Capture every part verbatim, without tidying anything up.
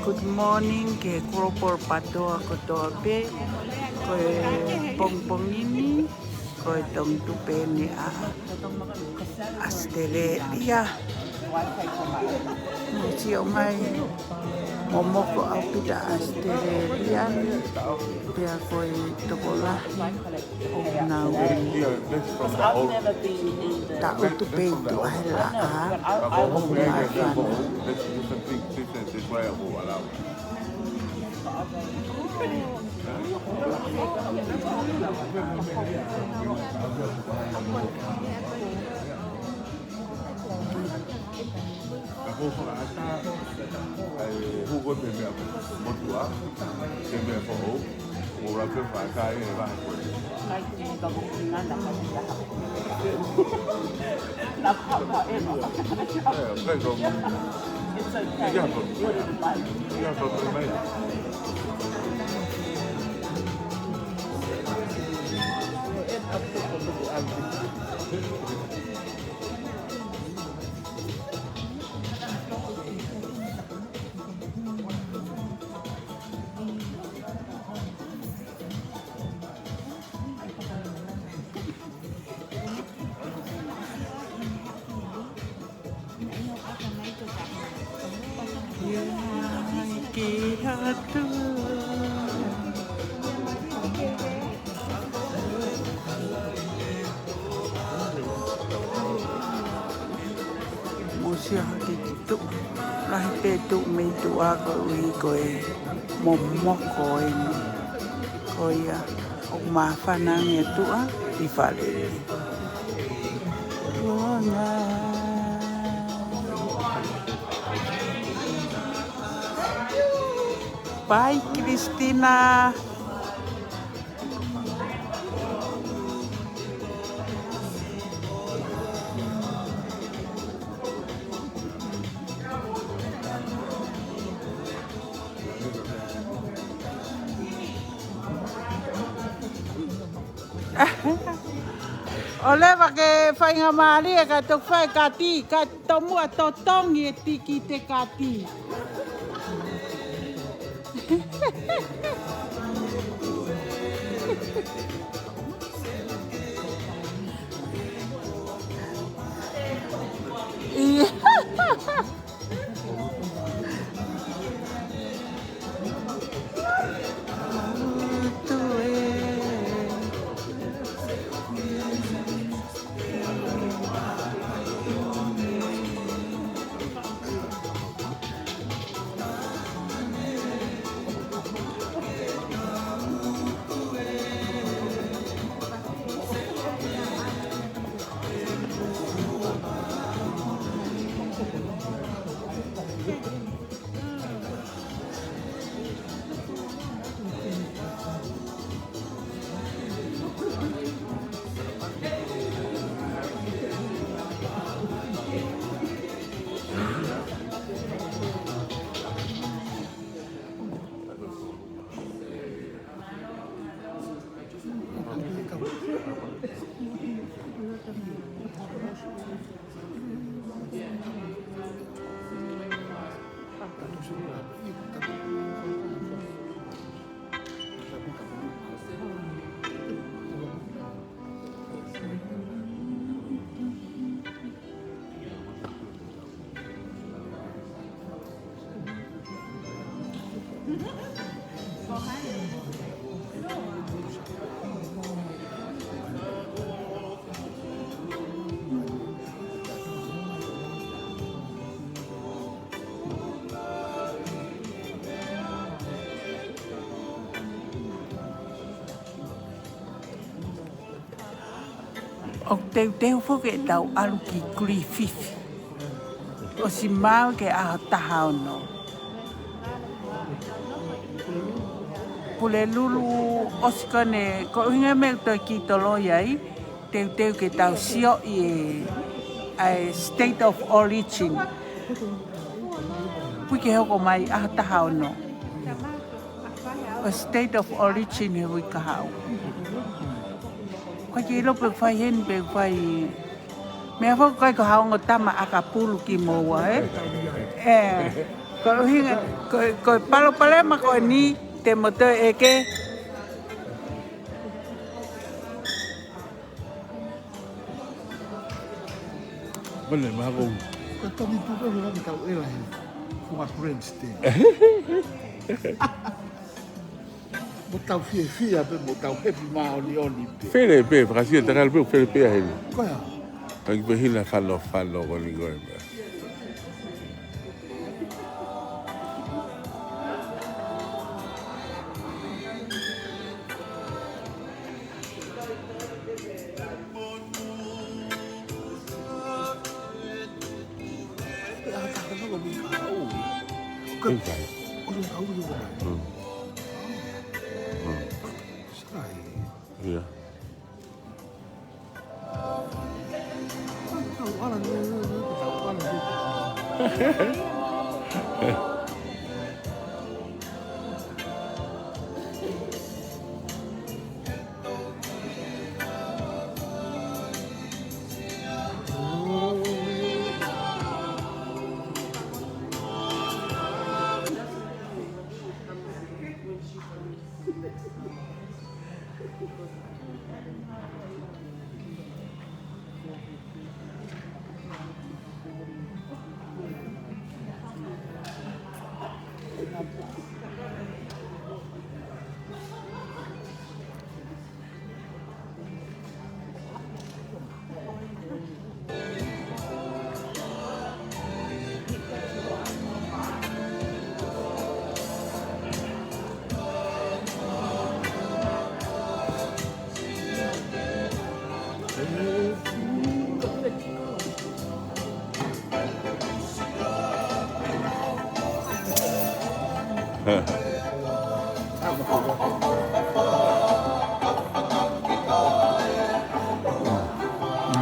Good morning ki he Global PTOA kotoa pē. Ko e pongipongi ni, ko e tongi tupe eni ʻa ʻAositelēlia. Mou sio mai, momoko ʻaupito ʻAositelēlia ni, pea ko e tokolahi ʻoku nau taʻutu pē ʻi tuʻa he laʻā ʻo māfana. Ka ko fakaʻatā, ʻai hū ko e meʻa motuʻa, ke meʻa foʻou, ʻo ra ke fakaʻatā e vahe ko ē. Kai ki ka ko ki ngana ka ki ha. Na papa e no. Yeah, okay, go. It's okay. Yeah, but, yeah, but, but, Mou sio hake ki tuʻa. Lahi pē tuʻa mei tuʻa koeʻuhi ko e momoko eni. Ko ia ʻoku māfana ange tuʻa ʻi fale. Tuʻa ngā. Bye, Christina. ʻOleva ke faingamālie ka toki fai kati, ka tomuʻa totongi e tiki te kati. ʻIa. ʻOku teuteu foki ʻetau ʻalu ki Kilififi. ʻOsi maʻu ki he ʻaho taha ono. Pulelulu ʻosi ko eni, ko e ʻuhinga meʻa ʻoku toe kiʻi toloi ai, teuteu ke tau sio ʻi he, ʻa e State of Origin. Uike hoko mai ʻaho taha ono. ʻO State of Origin he uike kahaʻu. Ko e kiʻi lope fai heni pe fai. Meʻa foki ko e ko ha ongo tama ʻakapulu kimoua, ē? ʻE. Ko e ʻuhinga, ko, ko e palopalema ko eni te mo toe ʻeke. Mane, maha kou. Ko e toki tupe hula mi tau ela he. Kuma grandstand. Mo tau fiefia pē, mo tau happy māʻoniʻoni pē. Fele pē, fakasia takala pē, fele pē a heni. Ko ia. Taki pē hina fano, fano ko ni ko e pē. Pai. Mm. Mm. Ia.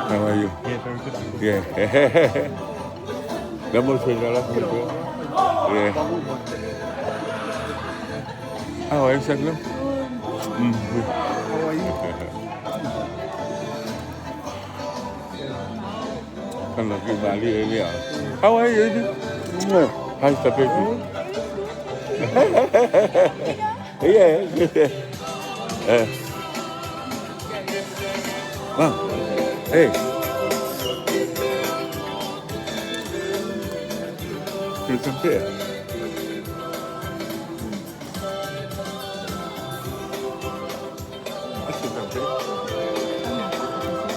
How are you? Yeah, very good. Yeah. That must be the last one, too. Yeah. How are you, Sandra? Mm. How are you? Kana ki mali e lia. How are you? How's the baby? Yeah. Eh. Mom. Hey. Can you come here?